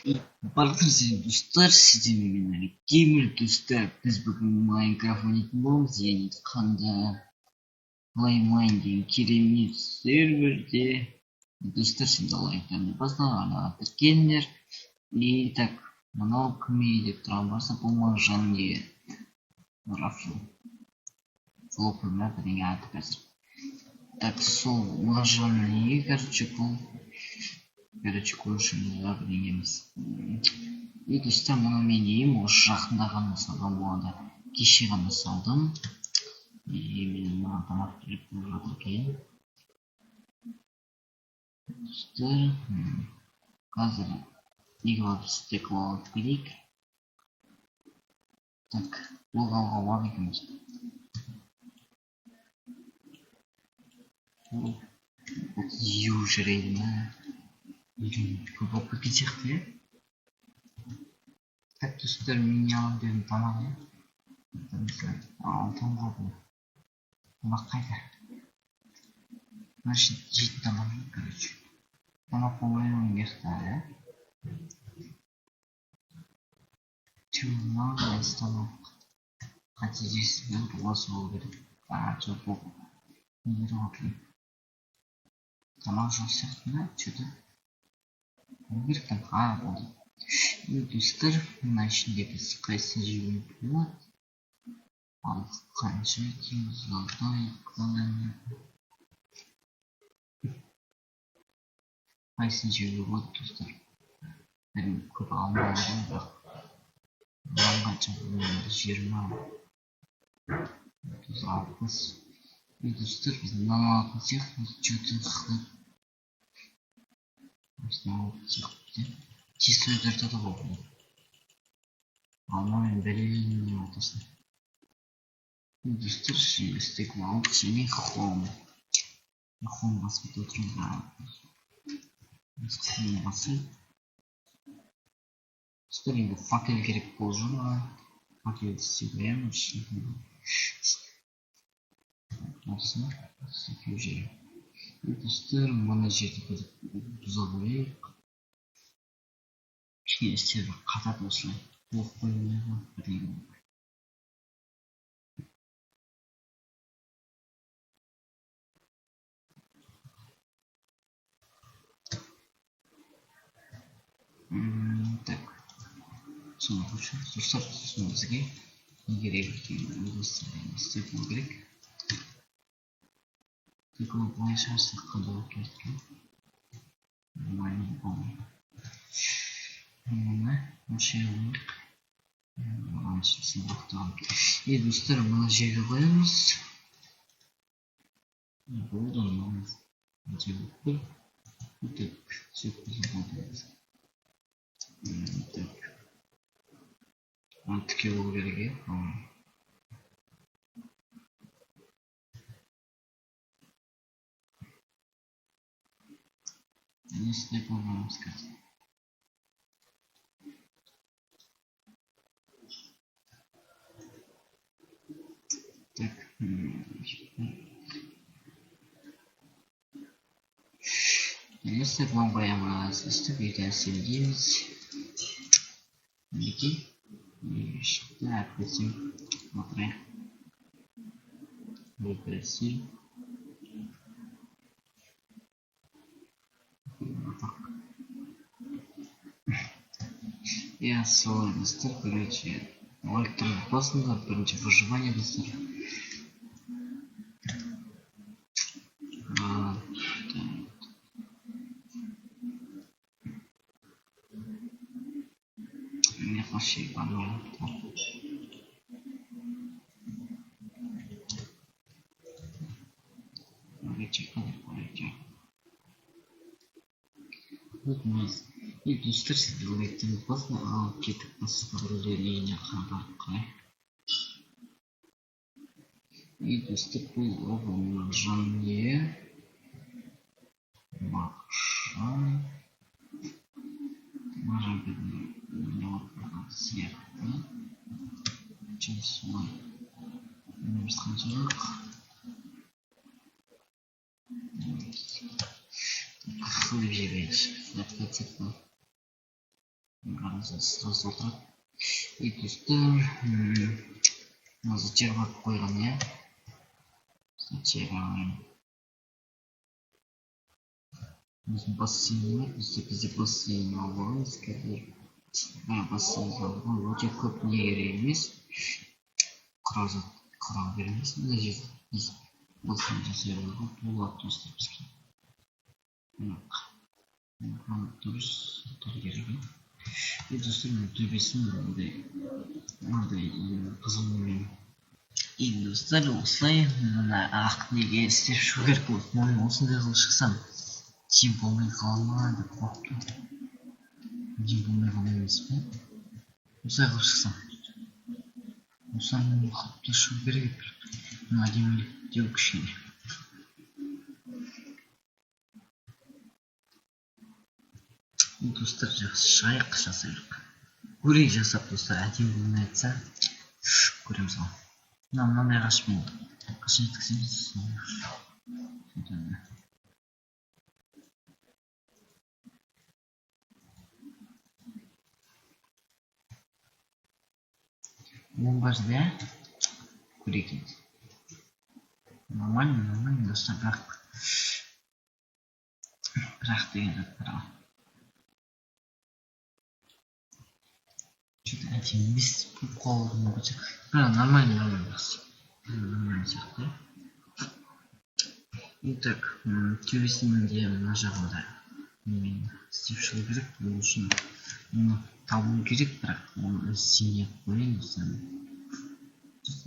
Барлықтарыңызға достар, сіздермен мен Геймер. Достар, біз бүгін Майнкрафт ойнайтын боламыз, яғни айтқанда Play деген керемет серверде. Достар, сендер лайктарыңды басыңдар, арнаға тіркеліңдер. И так, мынау кім деп тұрған болса, бұл Мағжан деген Рафл Флопы ма бірдеңе аты қазір. Так, сол Мағжан неге, короче, бұл, короче, көршіміз ба бірдеңе емес. И достар, мұны мен үйім осы жақында ғана салған болады, кеше ғана салдым. И мен маған тамақ керек болып жатыр екен. Достар, қазір неге барып стекло алып келейік. Так, блок алуға болады екен. Ю, жарайды ма, көп болып кеткен сияқты, иә. Так, достар, мен не аламын дедім? Тамақ, иә, алтын ғой бұл. Тамақ қайда? Мына жейтін тамақ жоқ, короче, тамақ болмай мына жақта, иә. Тю, мынау тамақ қате жейсіз, осы болу керек. А, жоқ, бұл не ғой, тамақ жоқ сияқты ма, че-то болу керек там. А, болды. И достар, мына ішінде біз қайсысын жеуге болады? Ал қанша екен? Золотой. Қайсысын жеуге болады, достар? Әрине, көп алмадым, бірақ мынаған қанша? 20, 30, 60. И достар, біз мынаны алатын сияқтымыз, че-то осыны алатын сияқтымыз, иә. Тез тойдыртады ғой бұл алмамен бәленің ортасына. Достар, стекло алып және хом, хом басып отырмыз. Хом басып, достар, енді факел керек болып жүр маған. Факел істеп қоямын. Осыны екеуі жер. Достар, мына жерді біз бұза қояйық кішкене, істеп қатады осылай. Блок қоймай ғой бірдеңе. Так, соны қойшы, достар. Сосын бізге не керек екенін істеп болу керек. Стекло былай шығарсақ, қандай болып келеді екен? Нормально болмай. Мына осы жерге қояйық. И достар, мына жерге қоямыз. Болды, мынау так, сөйтіп болды. Так, мына тіке болу керек, иә. Не істеп қойғанымыз қазір? Так, не стеклон қоямыз, өстіп ертең істейміз. Мінекей, шықты. Әйтпесем отырайық. Бір, иә, солай, достар. Короче, лайктарыңды басыңдар. Бірінші выживание, достар. Не вообще И достар, сіздер лайктарыңды басыңдар. Ал кеттік, басқа біреулердің үйіне барып қарайық. И достар, бұл Мағжан, не Мағжан, Мағжан ойнап отырған сияқты. Солай, біз қаншалық хлеб жебейікші. Хлеб. Сразу отырады. И достар, мына жер барып қойған, иә. Зачем? Өзім бассейн бар, бізде бассейн аламыз қазір. Бассейн өте көп не керек емес. Құрал керек емес. Мына жерде біз бассейн жасай алуға болады достар бізге. Дұрыс заттар керек. И достар, мына төбесін мынандай қызыл немен. И достар, осылай мына ақ неге істеп шығу керек болды. Мен осындай қылып шықсам тиім болмай қала ма деп қорықтым. Тиім болмай қала емес пе? Осылай қылып шықсам. Осылай қылып та шығу керек еді, бірақ мына әдеміліктеу кішкене. Достар, жақсы шығайық, жасайық. Көрейік жасап, достар, әдемі болмай жатса көреміз ғой. Мынандай ағашпен қашан жеткіземіз? Он бар, да? Көрейік енді. Нормально, нормально, достар, бірақ деген зат бар ғой. Что-то әдемі емес болып қалуы мүмкін сияқты. Бірақ нормально, нормально, жақсы. Нормально сияқты. Итак, төбесінің де мына жағында немен істеп шығу керек. Ол үшін оны табу керек, бірақ оны іздемей ақ қояйын достар.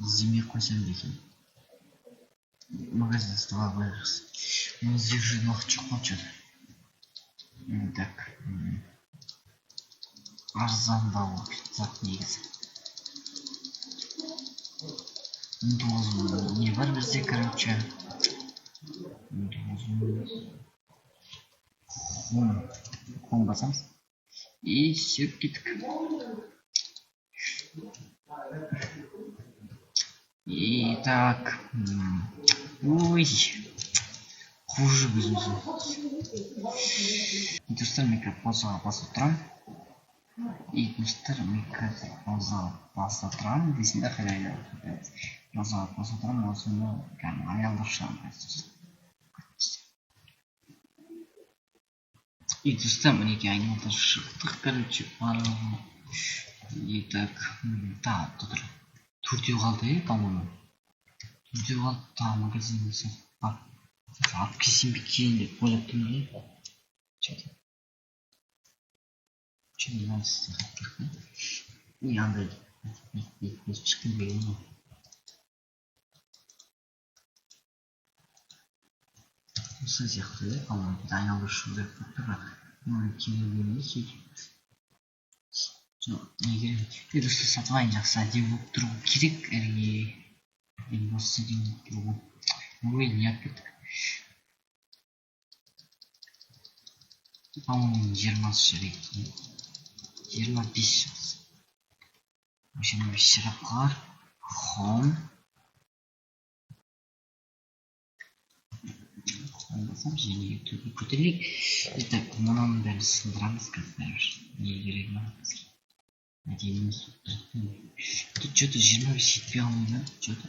Іздемей ақ қойсам екен. Магазин ұстап алайық. Оны іздеп жүрудің уақыт жоқ қой что-то. Так, арзандау зат негізі. 19 000 не бар бізде, короче. 19 000. Хом басамыз. И все, кеттік. И так, ой, хуже өзіміз. Достар, мен қазір паузаға басып тұрамын. И достар, мен қазір паузаға баса тұрамын дейсің да, қайда паузаға баса тұрамын, осыны кәдімгі аялдап шығамын қазір. И достар, мінекей айналдырып шықтық, короче, барлығын. И так, тағы тұр. Төртеу қалды, по-моему. Төртеу қалды, тағы магазинге алып келсем бе екен деп ойлап тұрмын да. Че-то. И андай шыққым келген ғой. Осы сияқты, да, по-моему, айналдырып шығу керек болып тұр, бірақ маған керек емес сөйтіп. Жоқ, не керек? Е, достар, сатып алайын, жақсы әдемі болып тұру керек, әрине. Ең бастысы әдемі болып тұру ғой. Ой, не алып кеттік? По-моему, 20 жарайды. 25 жақсы. 25 жарап қалар. Хом. Хом басам, және төбе көтерейік. Итак, мынаның бәрін сындырамыз қазір бәрібір. Не керек маған қазір? Әдемі емес болып тұрады. Тут что-то 25 жетпей қалмай ма? Что-то.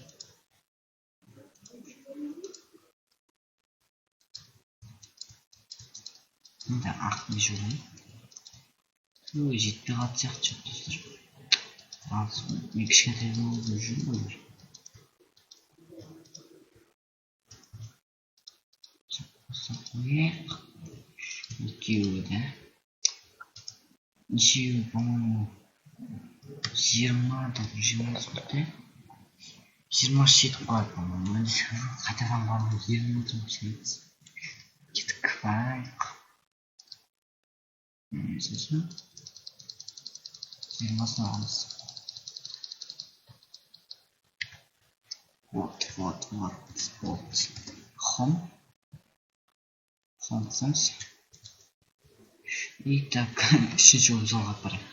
Мында ақ не жоқ, ой, жетпей қалатын сияқты что-то, достар. Аз, мен кішкентай болып жүрмін ғой. Қояйық. Екеуі, да? Нешеуі, по-моему, 20, 20 болды. 20 жетіп қалады, по-моему. Қайтадан баруға ерініп отырмын. Кеттік, барайық. Сосын 20-сын аламыз. Вот, вот, вот, вот. Хом. Хом басамыз. И так, үшінші залға барайық.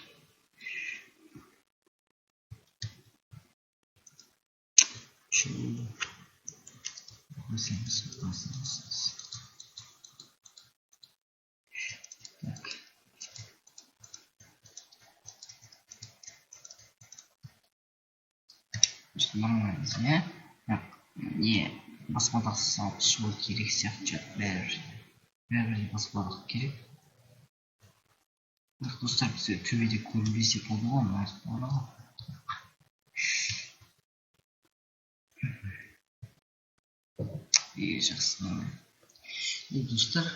Басамыз. Так. Нормально, иә? Бірақ не, баспалдақ салып шығу керек сияқты, бәрібір. Бәрібір де баспалдақ керек. Бірақ, достар, бізге төбеде көрінбесе болды ғой, мына. И жақсы. И, достар,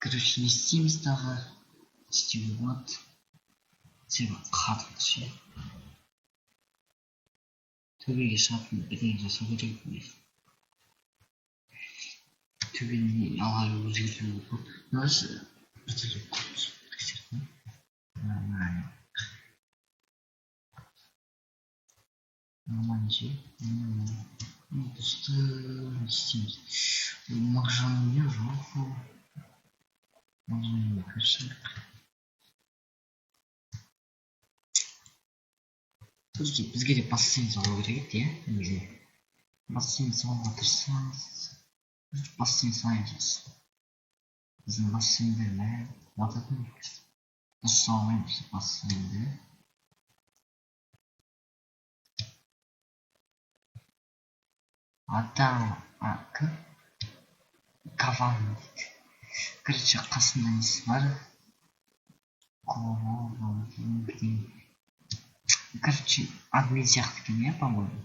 короче, не істейміз тағы? Не істеуге болады? Себебі қатып ше. Төбеге шығатын бірдеңе жасау керек. Төбені ала өзгертуге болады. Мынасы біртүрлі көп түсіп сияқты. Нормально. Нормально ше. Достар, не істейміз? Мағжан үйі жоқ. Мағжан үйіне кірсек. Короче, бізге де бассейн салу керек еді, иә, негізі. Бассейн салуға тырысамыз. Бассейн салайық. Біздің бассейндер мә қуататын. Дұрыс сала алмаймыз бассейнді. Адам, кім? Каван дейді. Короче, қасында несі бар? Короче, админ сияқты екен, иә, по-моему.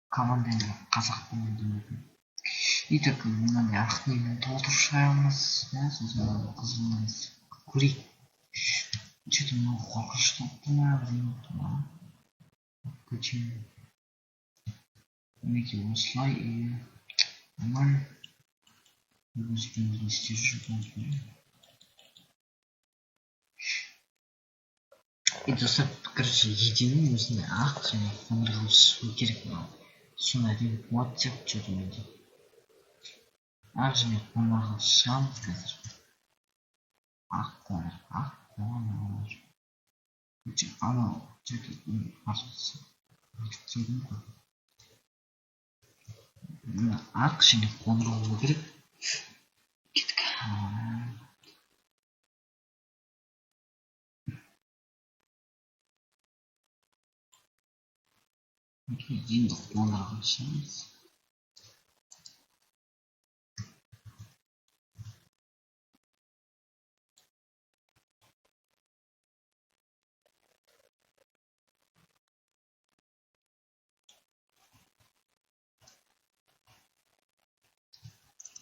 Команда енді қазақ болуы. И так, мынандай ақ немен толтырып шығамыз, да, сосын қызылмен көрейік. Че-то мынау қорқынышты болып тұр ма, бірдеңе болып тұр ма? Көтен. Мінекей, осылай и нормально. Өзіміз не істеп жүрміз. И, достар, короче, еденнің өзіне ақ және қоңыр қылып шығу керек мынау. Соны әдемі болады сияқты че-то менде. Ақ және қоңыр қылып шығамыз қазір. Ақ қоңыр, ақ қоңыр. Короче, анау че-то ғой. Мына ақ және қоңыр болу керек. Кеттік. Енді қоңыр қылып шығамыз.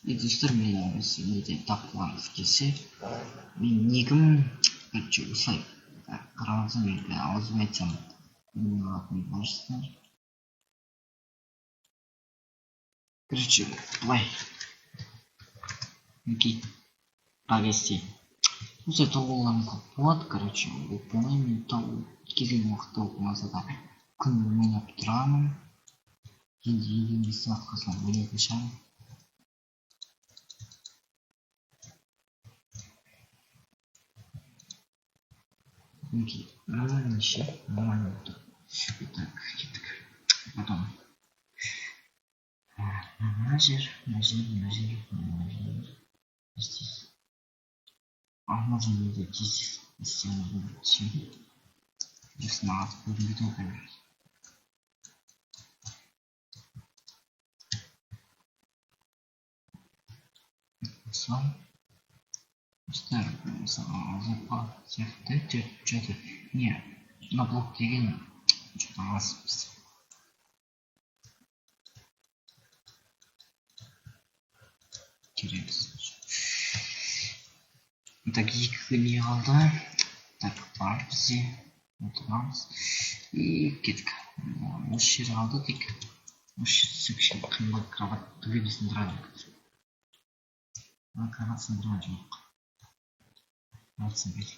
И, достар, мен осы неден тапқыларыңыз келсе, мен никім, короче, осылай қараңыздар, мен аузыма айтсам білмей қалатын боларсыздар. Короче, былай. Мінекей, повести. Осылай табуларыңызға болады, короче, оп оңай. Мен табу келген уақытта болмаса да күнде ойнап тұрамын. Енді енді сағатқа салып ойнайтын шығармын. Мінекей, нормально ше, нормально болды. Так, кеттік. Потом мына жер, мына жер, мына жер, мына жер. Здесь. А можно не здесь стену будет. Здесь надо будет конечно. Сам. Достар, азапқа сияқты че-то не мына блок деген что-то аз бізде. Керек. Так, екі не қалды. Так, бар бізде. Отырамыз. И кеттік. Осы жер қалды тек. Осы жер түсу кішкене қиын болады, кровать түгел сындырған жоқ. Кровать сындырған жоқ. Кровать сынбайды.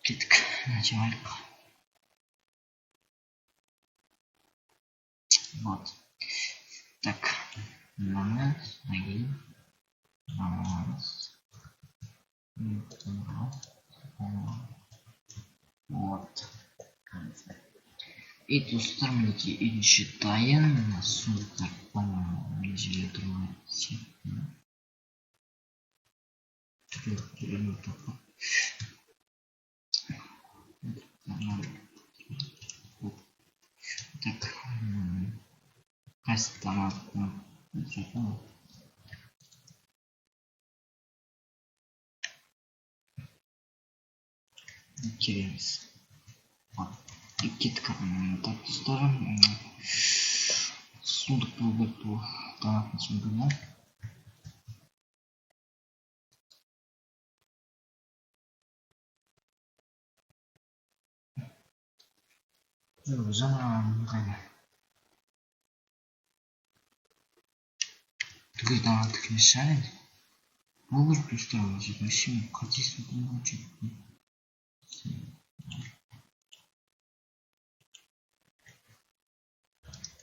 Кеттік. Начинайық. Вот. Так, мынаны содан кейін мынаны аламыз. Вот. И, достар, мінекей, үйдің іші дайын. Мына сундуктар, по-моему, мына жерде тұрған сияқты. Түрлі. Донат. Керек емес. Кеттік. Так, достар, сундук болу керек бұл донаттың сундугы. Жоқ, жаңа қайда? Түгел донаттікі емес шығар енді. Болу керек, достар, мына жерде вообще мен қателесіп отырмын ғой, че-то.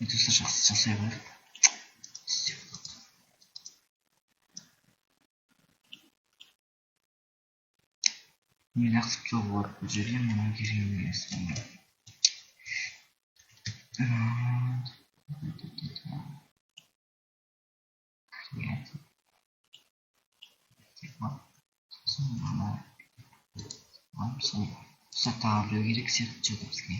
Достар, жақсы жасай қояйық. Не лақтырып тастауға болады бұл жерге, мынау керек емес. Сосын тағы біреу керек сияқты че-то бізге.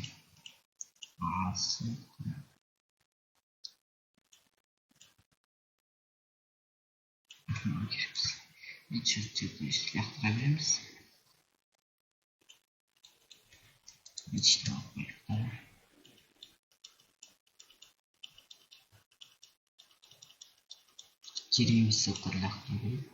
Керек бізге. Лақтыра береміз. Ішіне алып қояйық та. Керек емес заттар лақтыра берейік.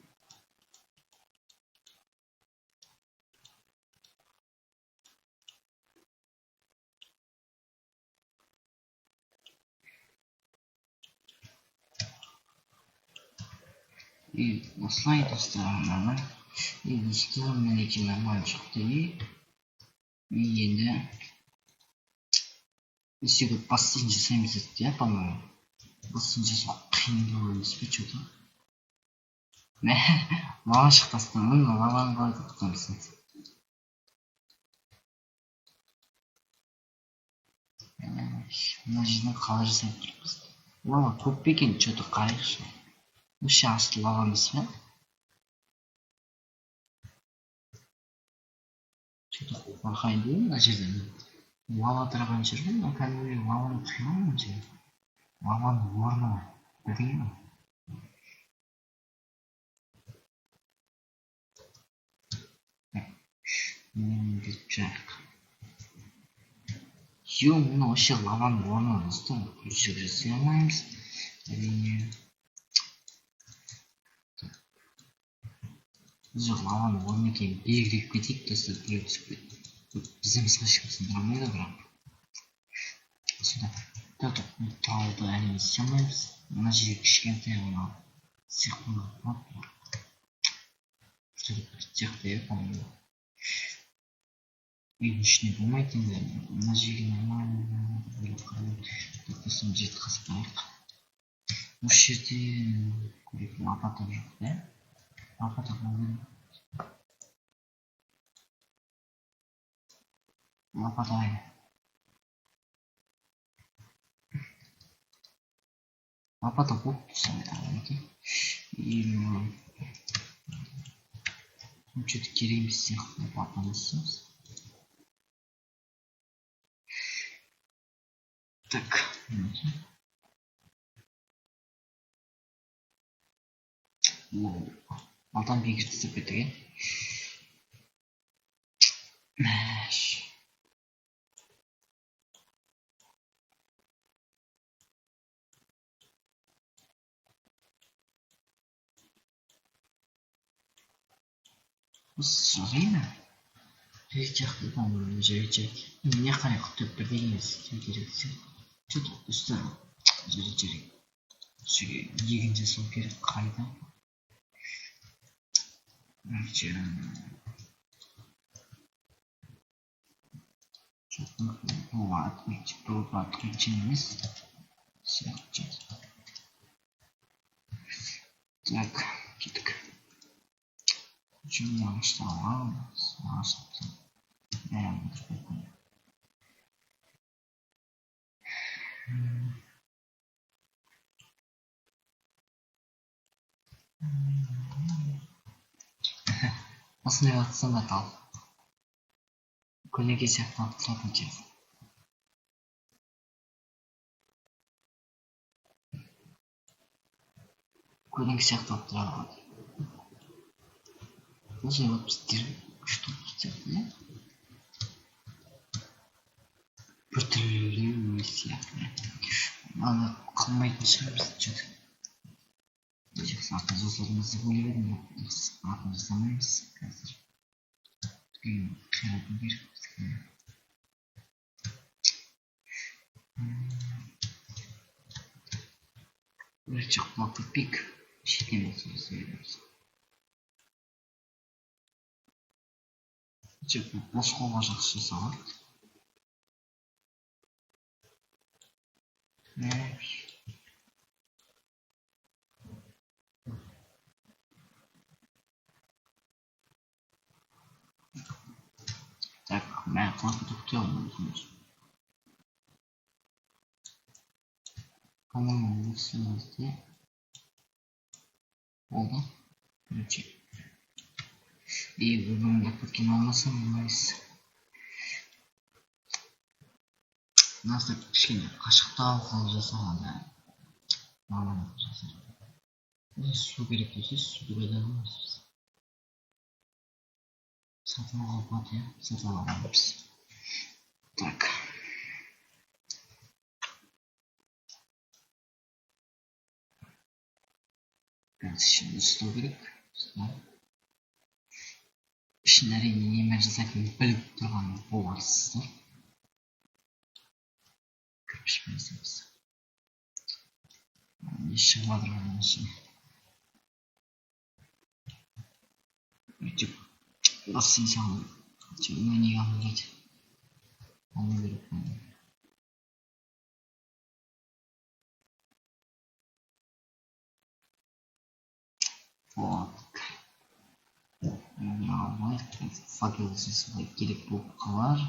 И осылай, достар, нормально. И достар, мінекей нормально шықты. И енді не істеу, бассейн жасаймыз дедік, иә, по-моему. Бассейн жасау қиындау емес пе, че-то? Мә, лава шықты астынан, лаваны қалай тоқтатамыз енді? Мына жерден қалай жасап тұрмыз? Лава көп пе екен, че-то қарайықшы. Вообще асты лава емес пе? Че-то қорқайын деймін мына жерден. Лава тұрған жер ғой, мына кәдімгідей лаваны құя мына жерге. Лаваның орны ғой, бірдеңе ғой. Бүйтіп жағайық. Ё, мына вообще лаваның орны, достар. Бұл жерге жасай алмаймыз. Әрине. Бұл жер лаваның орны екенін белгілеп кетейік, достар, біреу түсіп кетті. Біз емес, ешкім сындыра алмайды бірақ. Сонда тауды әрине істей алмаймыз. Мына жерге кішкентай ғана цех қоюға болады. Цех те, по-моему. Үйдің ішіне болмайды енді. Мына жерге нормально ойлап қараймын. Сосын жерді қазып алайық. Осы жерде көрейік, лопата жоқ, да? Лопата болу керек. Лопата қайда? Лопата болып тұрса, мінекей. И че-то керек емес сияқты лопатаны істейміз. Так, мінекей. Алтан бекер тастап кеттік, иә? Мәш. Осы жарай ма? Жарайды жақты, по-моему, жарайды, жарайды. Міне қарай құтып бірдеңе істеу керек сияқты. Че-то достар, жарайды, жарайды. Жерге егін жасау керек қайда? Бұл открытие емес сияқты. Так, кеттік. Şimdi ағашты аламыз. Ағашты бәрін отырып қойып. Осындай атсам да тал. Көлеңке сияқты алып тұратын жер. Көлеңке сияқты болып тұра қалады. Осылай болып біздер күшті болып сияқты, иә? Біртүрлі сияқты. Аны қылмайтын шығармыз, что-то. Жақсы, атын жасармыз деп ойлап едім, жақсы, атын жасамаймыз қазір. Өйткені қиратын керек бізге. Бірінші құлап кетпейік, шетінен болса жасай береміз. Бос қолға жақсы жасалады. Так, мә, құлап кетіп өзіміз. По-моему, осы кезде болды. Короче, и өмірімді кеткен алмасам болмайсыз. Мынасы кішкене қашықтау қылып жасаған, маман жасар. Су керек болса, суды қайдан аламыз біз? Сатып алуға болады, иә, сатып ала аламыз. Так. Қазір ішінде ұстау керек. Ішін әрине немен жасайтынын біліп тұрған боларсыздар. Кірпішпен жасаймыз. Не шығып жатыр оның ішіне? Өйтіп басын салып, мына неге алмайды? Алмау керек маған. Вот. Алмайық, факел жасауға керек болып қалар.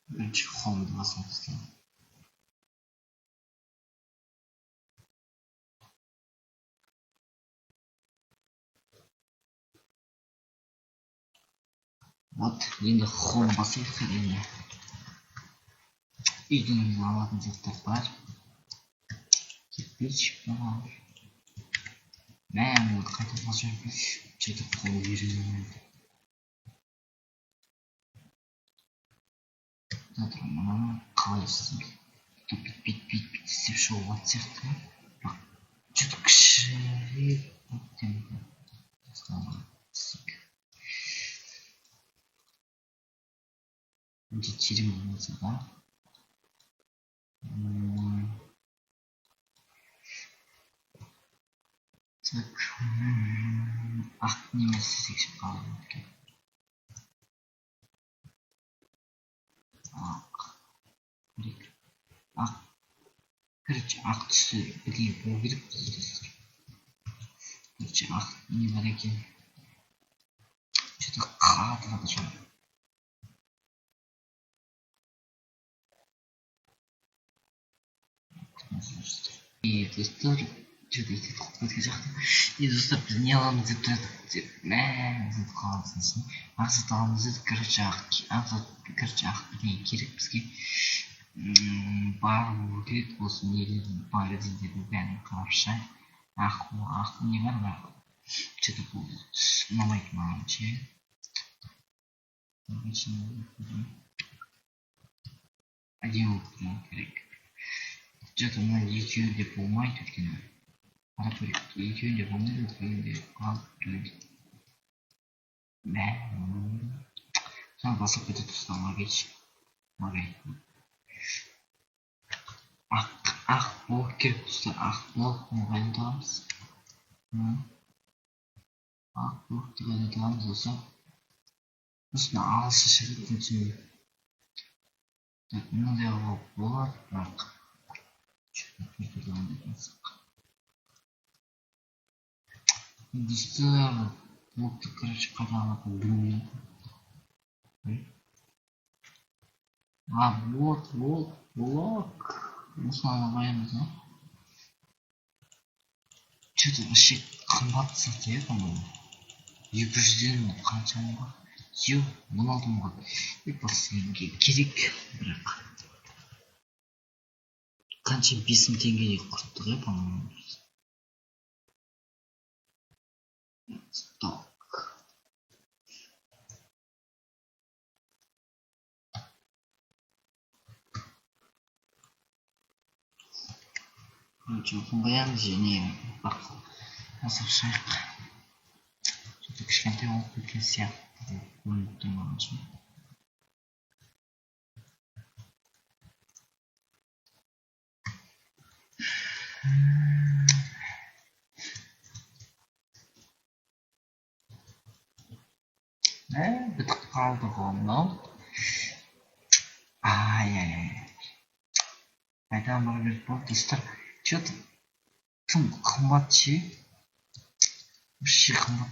Бірінші хомды басамыз. Вот, енді хом басайық енді. Үйден алатын заттар бар. Кирпич бар. Мә, оны қайта басып жүрмін. Что-то қол үйреніп. Жатыр, мынаны қалай істейміз? Бүйтіп, бүйтіп, бүйтіп істеп шығуға болатын сияқты. Бірақ что-то кішірек болып кетеді. Өте терең болмаса да. Так, ақ неме істесек ше, қалай болады екен? Ақ. Көрейік. Ақ. Короче, ақ түсті бірдеңе болу керек бізде, достар. Короче, ақ не бар екен? Что-то қатып жатыр. И достар, что-то итет қылып кеткен сияқты. И достар, біз не аламыз деп тұрдық деп, мә, ұмытып қалғансың сосын. Ақ зат аламыз дедік, короче, ақ зат, короче, ақ бірдеңе керек бізге. Бар болу керек осы нелердің, магазиндердің бәрін қарап шығайық. Ақ, ақ не бар, бірақ что-то бұл түс ұнамайды маған ше. Әдемі болып тұру керек. Что-то мына екеуі де болмайды, өйткені қарап көрейік, екеуі де болмайды, өйткені де қалып тұр. Мә, жаңа басып кетеді достар, лагач. Лагай. Ақ, ақ блок керек достар, ақ блок қайдан табамыз? Ақ блокты қайдан табамыз достар? Осыны ағылшынша кеткен түсінбеймін. Так, мынандай қылуға болады, бірақ достар, блокты, короче, қайдан алатынын білмеймін. А, вот, вот, блок. Осыны ала қоямыз, а? Что-то вообще қымбат сияқты, иә, по-моему. 200-ден қанша бар? Все, 16 мыңға. Бізге керек, бірақ қанша 5000 теңгедей құрттық, иә, по-моему. Сток. Короче, оқын қоямыз және бақ жасап шығайық. Что-то кішкентай болып кеткен сияқты көрініп тұр маған ше. Бітіп қалды ғой мынау. Ай-ай-ай. Қайтадан бару керек болды, достар. Чё-то тым қымбат ше. Вообще қымбат.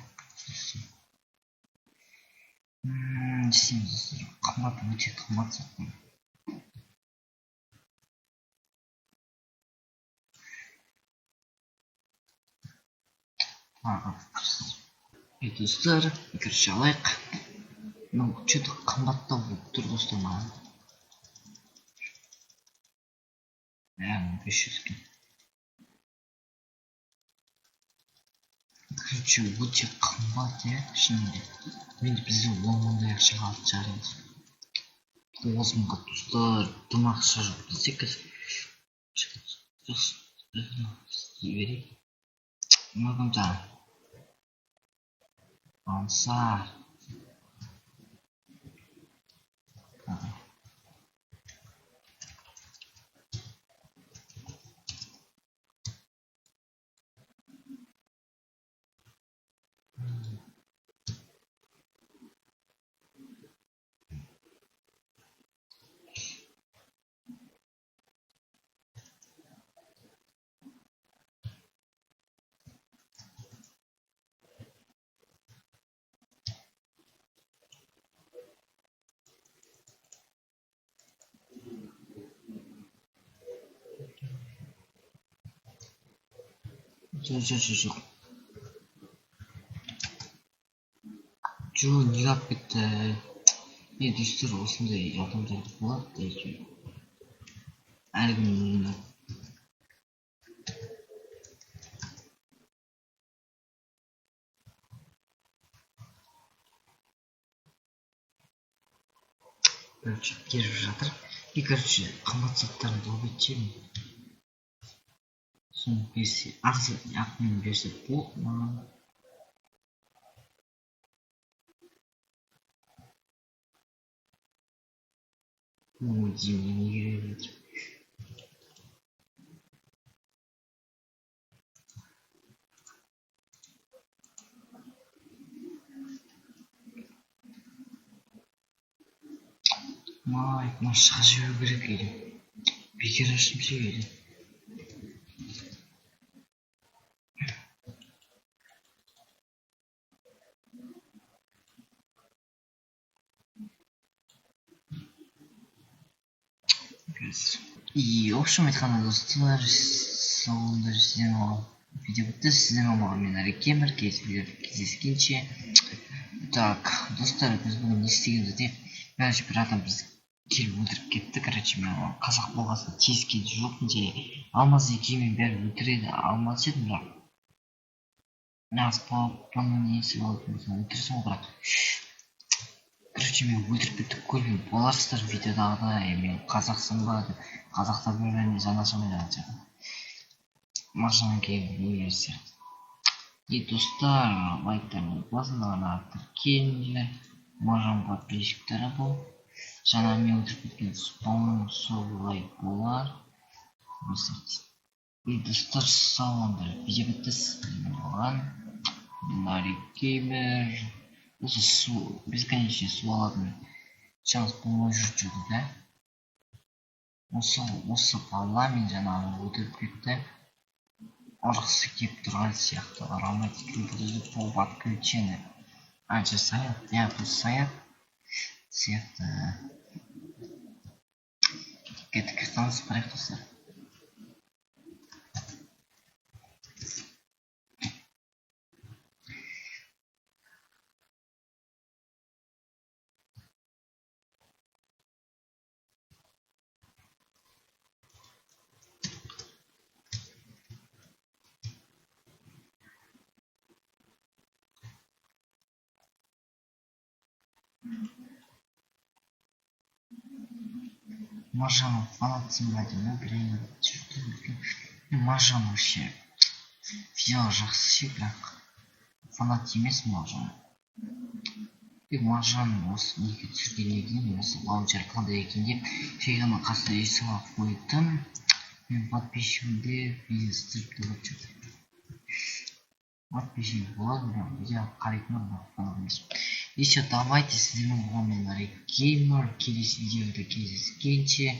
Не істейміз, достар? Қымбат, өте қымбат зат. Тағы достар, короче, алайық. Мынау чё-то қымбаттау болып тұр, достар, маған. 1500 екен. Короче, өте қымбат, иә, шынымен де. Енді бізде 10 мыңдай ақша қалды шығар енді. 9 мыңға, достар, дым ақша жоқ бізде қазір. Істей берейік. Мынау кім тағы? Ансар. Жоқ, жоқ, жоқ, жоқ. Жоқ, неге алып кетті? Не, достар, осындай адамдар болады әйтеуір. Әркімнің өзінің. Короче, беріп жатыр. И, короче, қымбат заттарын алып кетемін. Соны берсе, ақымен берсе болды маған. Ой, деймін, не керек жатыр. Май, мына шыға жіберу керек или бекер аштым ше или. И, в общем, айтқанда, достар, соңында сіздермен болған видео бітті. Сіздермен болған мен Арикемір. Келесі видеода кездескенше. Так, достар, біз бүгін не істегенімізді айтайық. Короче, бір адам бізді келіп өлтіріп кетті. Короче, мен оған қазақ болған соң тиіскен жоқпын және алмаз екеуімен бәрі өлтіреді алмас едім, бірақ нағыз папаның несі болатын болса өлтірсін ғой, бірақ короче, мен өлтіріп кетті, көрген боларсыздар видеодағыдай. Мен қазақсың ба деп, қазақтар бір біріне жаны ашымайды деген сияқты. Маржаннан кейін өлген сияқты. И, достар, лайктарыңызды басыңдар, тіркеліңдер. Маржан подписчиктері бұл. Жаңа мен өлтіріп кеткен спаун солай болар. И, достар, сау болыңдар. Видео бітті. Сіздермен болған Нарикеймер. Осы су, бесконечный су алатын шанс болмай жүр что-то, да? Осы бала мен жаңағы өлтіріп кетті. Ұрғысы келіп тұрған сияқты. Ароматик по подключению. Анша Саят, иә, бұл Саят сияқты. Кеттік, танысып барайық, достар. Маржанов фанатсың ба деймін, блин. Маржан вообще видео жақсы ше, бірақ фанат емеспін Маржан. Тек Маржан осы неге түсіргеннен кейін, осы лаунчер қандай екен деп, жай ғана қасына үй салып қойдым. Мен подписчигімде видео түсіріп тұрып что-то подписчик болады, бірақ видео қарайтын, бірақ фанат емеспін. И все, давайте, сіздермен болған мен, Нарик Геймер. Келесі видеода кездескенше.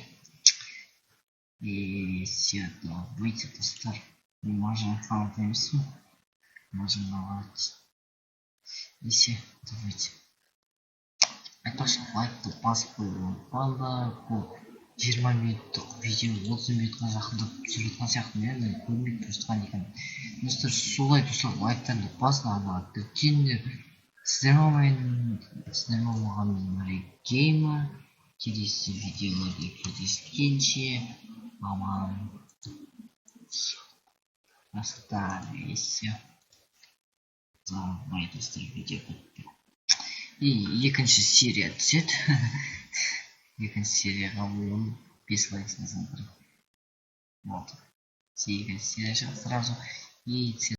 И все, давайте, достар. Мен Маржан фанат емеспін, Маржанға. И все, давайте. Айтпақшы, лайкты басып қоюды ұмытпаңдар. Бұл 20 минуттық видео 30 минутқа жақындап түсіріп жатқан сияқтымын, иә, мен көрмей тұрған екен, достар. Солай, достар, лайктарыңды басыңдар, ана тіркеліңдер. Сіздермен болған мен, Нарик Геймер. Келесі видеоларда кездескенше, аман достар. И все, давай, достар, видео бітті. И екінші серия түседі. Екінші серияға 15 лайк салсаңдар болды, екінші серия шығады сразу. И